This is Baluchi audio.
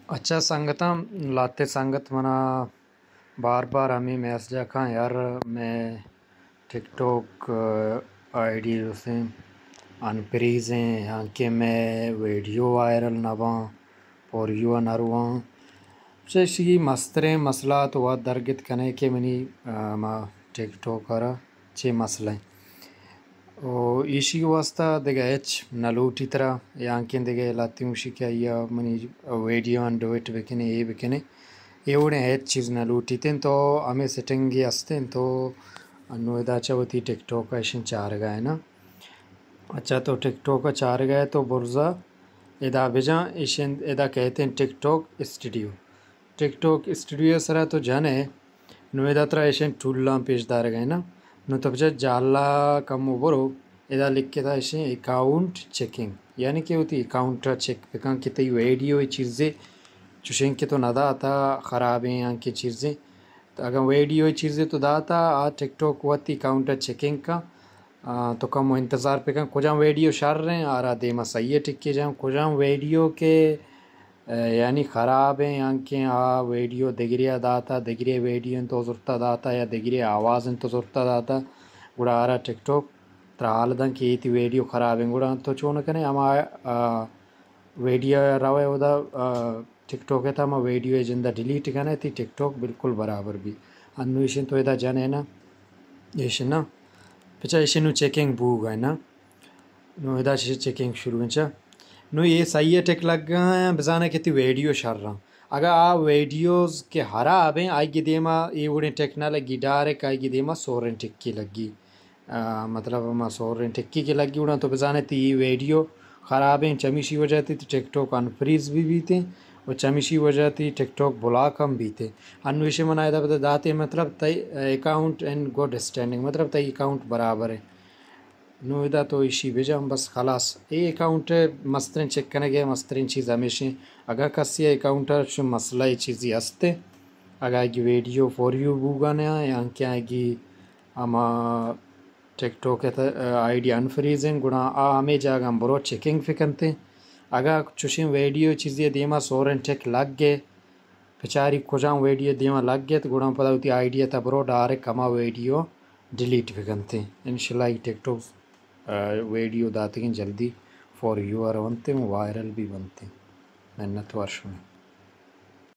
اچھا سنگتاں، لہتے سنگت منا بار بار ہمے میسج ءَ کاں، یار مئے ٹک ٹاک آئی ڈی رسیں انپریز ایں، یا کہ مئے ویڈیو وائرل نہ باں، فور یو ءَ نہ رواں۔ چہ ایشی مستریں مسئلہ تو وت درگت کنے کہ منی، آ، ما ٹک ٹاک ءَ را چے مسئلہ ایں۔ او ایشی واسطہ دگہ ہچ نہ لوٹی ترا، یا کہ دگہ لہتے گوشی کہ آئی ءَ منی ویڈیو آں ڈیلیٹ بکنے، اے بکنے، اے وڑیں ہچ چیز نہ لوٹیت انت۔ تو ہمے سیٹنگے است انت، تو انو ادا چہ وتی ٹک ٹاک ءَ ایشیں چارگا ہے نا۔ اچھا، تو ٹک ٹاک ءَ چارگا ہے تو برزا ادا بجاں، ایشیں ادا کہتے ہیں ٹک ٹاک اسٹوڈیو۔ ٹک ٹاک اسٹوڈیو ءِ سرا تو جن ئے، نوں ادا ترا ایشیں ٹولاں پیش دارگ ءَ نا۔ نوں تو بچار جہلا کمو برو، ادا لکھتا ایشیں اکاؤنٹ چیکنگ، یعنی کہ وتی اکاؤنٹ ءَ چیک بکن کہ تئی ویڈیو ءِ چیزے چوشیں کہ تو نہ داتا خرابیں یا کہ چیزے۔ تو اگاں ویڈیو ءِ چیزے تو داتا، آ ٹک ٹاک وتی اکاؤنٹ ءَ چیکنگ کن۔ آ، تو کمو انتظار بکن، کجام ویڈیو شر ایں، آرا دیما صحیح ٹکی جان، کجام ویڈیو کہ، آ، یعنی خراب ایں، یا کہ آ ویڈیو دگریا داتا، دگرے ویڈیو تو زرتا داتا یا دگرے آواز تو زرتا داتا، گڑا آرا ٹک ٹاک ترا حال دن کہ اے تئی ویڈیو خراب ایں۔ گڑا تو چون کنے، ہما، آ، ویڈیو روے اودا، آ، ٹک ٹاک ءِ تہا ہما ویڈیو ءِ جند ءَ ڈیلیٹ کنے، تئی ٹک ٹاک بالکل برابر بی۔ انو ایشیں تو ادا جن ئے نا، ایشیں نا، پچا ایشیں نوں چیکنگ بوگ ءَ نا۔ نوں ادا چیکنگ شروع ایں چا۔ نوں اے صحیح ٹک لگا، بزانے کہ تئی ویڈیو شر ایں۔ اگاں آ ویڈیوز کہ خراب ایں، آئی دیما اے وڑیں ٹک نہ لگی، ڈائریکٹ آئی دیما سوریں ٹکی لگی۔ آ، مطلب، ہما سوریں ٹکی کہ لگی، گڑا تو بزانے تئی اے ویڈیو خراب ایں، چمیشی وجہ تئی ٹک ٹاک انفریز بی بیت ایں و چمیشی وجہ تئی ٹک ٹاک بلاک ہم بیت ایں۔ انو ایشی منا ادا پدا داتے، مطلب، تئی اکاؤنٹ ان گڈ اسٹینڈنگ، مطلب، تئی اکاؤنٹ برابر ایں۔ نوں ادا تو ایشی بجن، بس خلاص۔ اے اکاؤنٹ ءِ مستریں چیک کنگ ءِ مستریں چیز ہمیشیں، اگاں کسی ءِ اکاؤنٹ ءَ چو مسئلہ ءِ چیزی ہست ایں، اگاں آئی ویڈیو فور یو بوگا نہ ایں، یا کہ آئی ہما ٹک ٹاک ءِ تہ-، آئی ڈی انفریز ایں، گڑا آ ہمے جاگہ برو چیکنگ بکنت ایں۔ اگاں چوشیں ویڈیو چیزے دیما سوریں ٹک لگ ئے، بچاری کجام ویڈیو دیما لگ ایت، گڑا پدا وتی آئی ڈی ءِ تہ برو ڈائریکٹ ہما ویڈیو ڈیلیٹ بکنت ایں۔ انشاءاللہ اے ٹک ٹاک، آ، ویڈیو داتگیں جلدی فور یو ءَ رونت ایں، وائرل بی بنت ایں۔ منت وار شمئے۔